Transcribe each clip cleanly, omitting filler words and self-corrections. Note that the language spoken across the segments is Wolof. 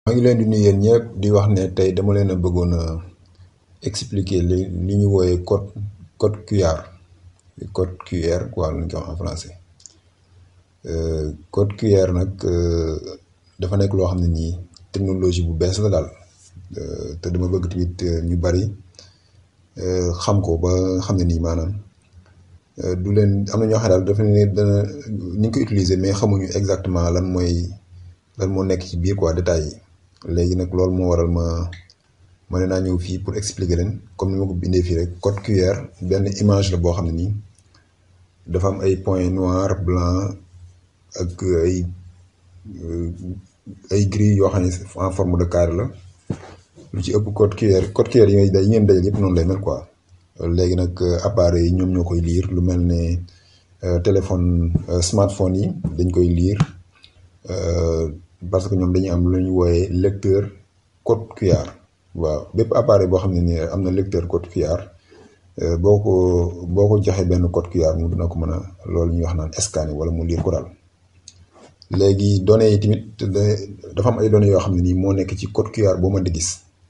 maa ngi leen di nuyu yéen ñëpp di wax ne tey dama leen a bëggoon a expliquer li ñu wooyee code QR code QR quoi lu ñu koy wax en français code QR nag dafa nekk loo xam ne nii technologie bu bees la daal te dama bëgg tamit ñu bari xam ko ba xam ne nii maanaam du leen am na ñoo xam ne daal dafa ne dana ni ñu ko utiliser mais xamuñu exactement lan moo nekk ci biir quoi détails yi. léegi nag loolu moo waral ma ne naa ñëw fii pour expliquer leen comme ni ma ko bindee fii rek code QR benn image la boo xam ne nii dafa am ay points noir blanc ak ay gris yoo xam ne en forme de carré la lu ci ëpp code QR yi ngeen dajal yëpp noonu lay mel quoi. léegi nag appareil yi ñoom ñoo koy lire lu mel ne téléphone smartphone yi dañ koy lire. Parce que ñoom dañuy am lu ñuy wooyee lecteur code QR waaw bépp appareil boo xam ne ni am na lecteur code QR boo ko joxee benn code QR mu dina ko mën a loolu ñuy wax naan scanner wala mu lire ko daal. léegi données yi tamit dafa am ay données yoo xam ne nii moo nekk ci code QR boo mën di gis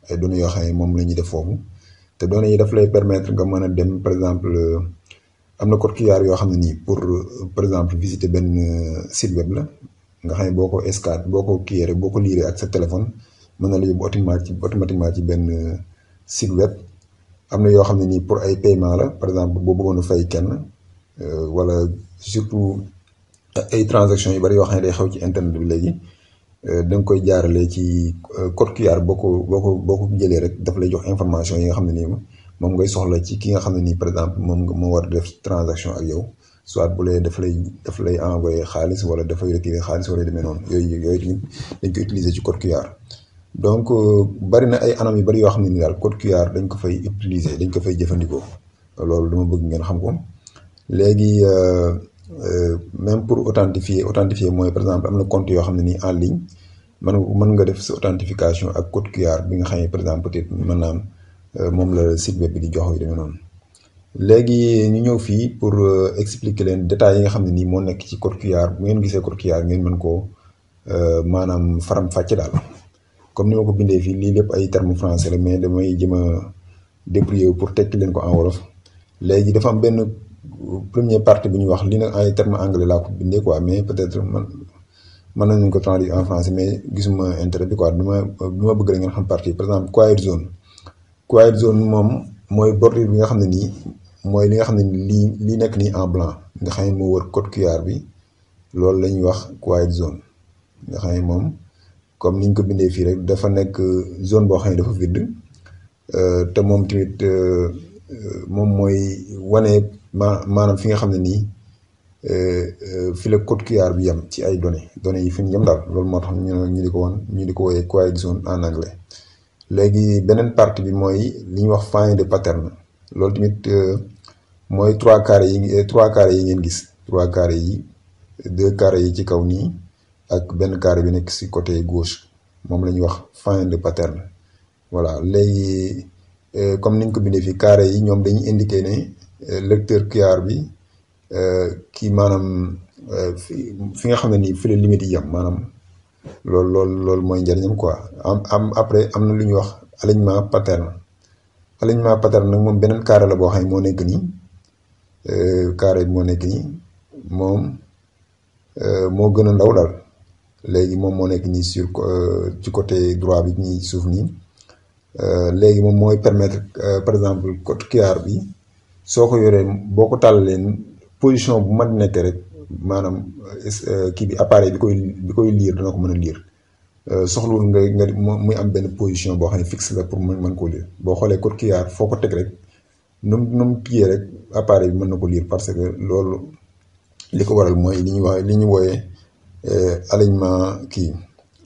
ay données yoo xam ne moom la ñuy def foofu te données yi daf lay permettre nga mën a dem par exemple am na code QR yoo xam ne nii pour par exemple visiter benn site web la. nga xam ne boo ko scanner boo ko kiiyee rek boo ko liiree ak sa téléphone mën na la yóbbu automatiquement ci benn site web. am na yoo xam ne nii pour ay paiement la par exemple boo bëggoon a fay kenn wala surtout ay transactions yu bari yoo xam ne day xew ci internet bi léegi da nga koy jaarale ci code QR boo ko jëlee rek daf lay jox information yi nga xam ne nii moom ngay soxla ci ki nga xam ne nii par exemple moom moo war a def transaction ak yow. soit bu lee daf lay envoyé xaalis wala dafay retirer xaalis wala demee noonu yooyu tamit dañ ko utiliser ci code QR. donc bari na ay anam yu bari yoo xam ne ni daal code QR dañ ko fay utiliser dañ ko fay jëfandikoo loolu dama bëgg ngeen xam ko. léegi même pour authentifier mooy par exemple am na compte yoo xam ne nii en ligne mën nga def sa authentification ak code QR bi nga xam ne par exemple peut-être mën naa am moom la site web bi di jox yu demee noonu. léegi ñu ñëw fii pour expliquer leen détails yi nga xam ne nii moo nekk ci code QR bu ngeen gisee code QR ngeen mën koo maanaam faram-fàcce daal comme ni ma ko bindee fii lii lépp ay termes français la mais damay jëm a débrouiller pour tekki leen ko en wolof. léegi dafa am benn première partie bu ñuy wax lii nag ay termes anglais laa ko bindee quoi mais peut-être mën nañu ko traduire en français mais gisuma intérêt bi quoi dama bëgg rek ngeen xam partie par exemple quiet zone moom mooy bordure bi nga xam ne nii mooy li nga xam ne lii nekk nii en blanc nga xam ne moo wër code QR bi loolu la ñuy wax quiet zone nga xam ne moom comme ni ñu ko bindee fii rek dafa nekk zone boo xam ne dafa vide te moom tamit moom mooy wane maanaam fi nga xam ne nii fi la code QR bi yem ci ay données yi fi ñu yem daal loolu moo tax ñu di ko woowee quiet zone en anglais. léegi beneen partie bi mooy li ñuy wax find pattern loolu tamit mooy trois carrés yi ngeen gis trois carrés yi deux carrés yi ci kaw nii ak benn carré bi nekk ci côté gauche moom la ñuy wax find pattern. voilà léegi comme ni ñu ko bindee fii carré yi ñoom dañuy indiquer ne lecteur QR bi kii maanaam fi nga xam ne nii fi la limite yi yam maanaam. loolu mooy njëriñam quoi après am na lu ñuy wax alignement pattern nag moom beneen carré la boo xam ne moo nekk nii carré bi moo nekk nii moom moo gën a ndaw daal léegi moom moo nekk nii ci côté droit bi ñi suuf nii léegi moom mooy permettre par exemple code QR bi soo ko yoree boo ko tàllalee position bu mag nekk rek maanaam kii bi appareil bi koy lire dana ko mën a lire soxlawul nga muy am benn position boo xam ne fixe la pour mën koo lire boo xoolee code QR foo ko teg rek nu mu kiyee rek appareil bi mën na ko lire parce que loolu li ko waral mooy li ñu wooyee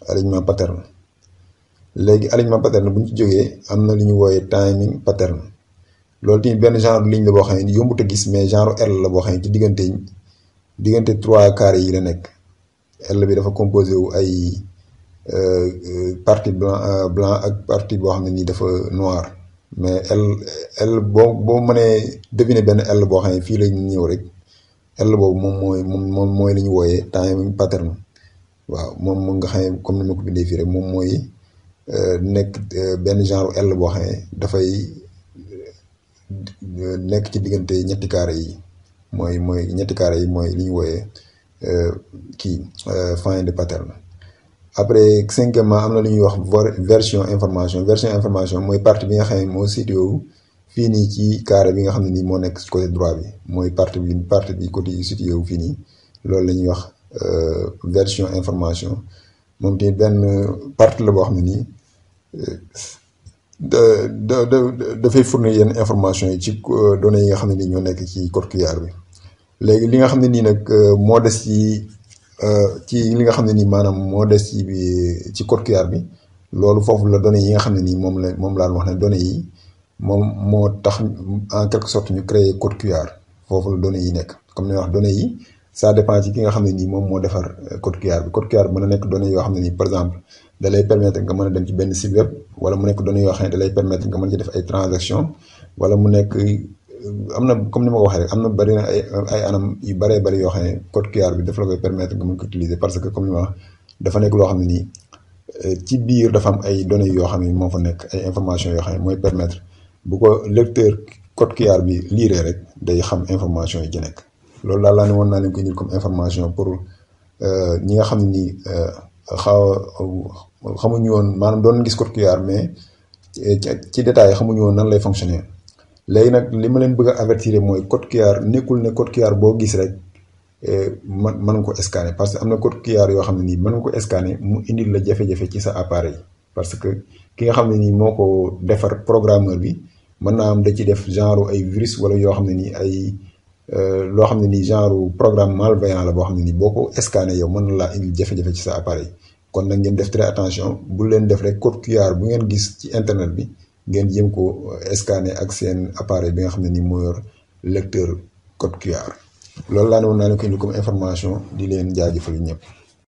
alignement pattern. léegi alignement pattern bu ñu ci jógee am na li ñu wooyee timing pattern loolu tamit benn genre ligne la boo xam ne yombut a gis mais genre L la boo xam ne ci diggante trois carrés yi la nekk L bi dafa composé wu ay partie blanc ak partie boo xam ne nii dafa noir mais L boo mënee deviner benn L boo xam ne fii la ñëw rek L boobu moom mooy li ñu wooyee timing pattern waaw moom nga xam ne comme ni ma ko bindee fii rek moom mooy nekk benn genre L boo xam ne dafay nekk ci diggante ñetti carré yi mooy ñetti carré yi mooy li ñu wooyee fin de pattern. après cinquièmement am na lu ñuy wax version information mooy partie bi nga xam ne moo situé wu fii nii ci carré bi nga xam ne nii moo nekk ci côté droit bi mooy partie bi côté situé wu fii nii loolu la ñuy wax version information moom tamit benn partie la boo xam ne nii dafay fournir yenn information yi ci données yi nga xam ne nii ñoo nekk ci code QR bi. léegi li nga xam ne nii nag moo des ci li nga xam ne nii maanaam moo des ci code QR bi loolu foofu la données yi nga xam ne nii moom laa wax ne données yi moom moo tax en quelque sorte ñu créer code QR foofu la données yi nekk comme ni wax données yi ça dépend ci ki nga xam ne nii moom moo defar code QR bi. code QR bi mën na nekk données yoo xam ne nii par exemple da lay permettre nga mën a dem ci benn site web wala mu nekk données yoo xam ne da lay permettre nga mën ci def ay transactions wala mu nekk. am na comme ni ma ko waxee rek am na bari na ay anam yu bari yoo xam ne code QR bi dafa la koy permettre nga mën ko utiliser parce que comme ni ma wax dafa nekk loo xam ne nii ci biir dafa am ay données yoo xam ne moo fa nekk ay information yoo xam ne mooy permettre bu ko lecteur code QR bi liiree rek day xam information yi ci nekk. loolu daal laa ne woon naa leen ko indil comme information pour ñi nga xam ne nii xamuñu woon maanaam doon gis code QR mais ci détail xamuñu woon nan lay fonctionner. léegi nag li ma leen bëgg a avertir mooy code QR nekkul ne code QR boo gis rek mën nga ko scanner parce que am na code QR yoo xam ne nii mën nga ko scanner mu indil la jafe-jafe ci sa appareil parce que ki nga xam ne nii moo ko defar programmeur bi mën naa am da ci def genre ay virus wala yoo xam ne nii ay loo xam ne nii genre programme malveillant la boo xam ne nii boo ko scanner yow mën na laa indil jafe-jafe ci sa appareil kon nag ngeen def très attention bu leen def rek code QR bu ngeen gis ci internet bi. ngeen jéem ko scanner ak seen appareil bi nga xam ne ni moo yor lecteur code QR loolu laa ne woon naa leen ko indi comme information di leen jaajëfal ñëpp.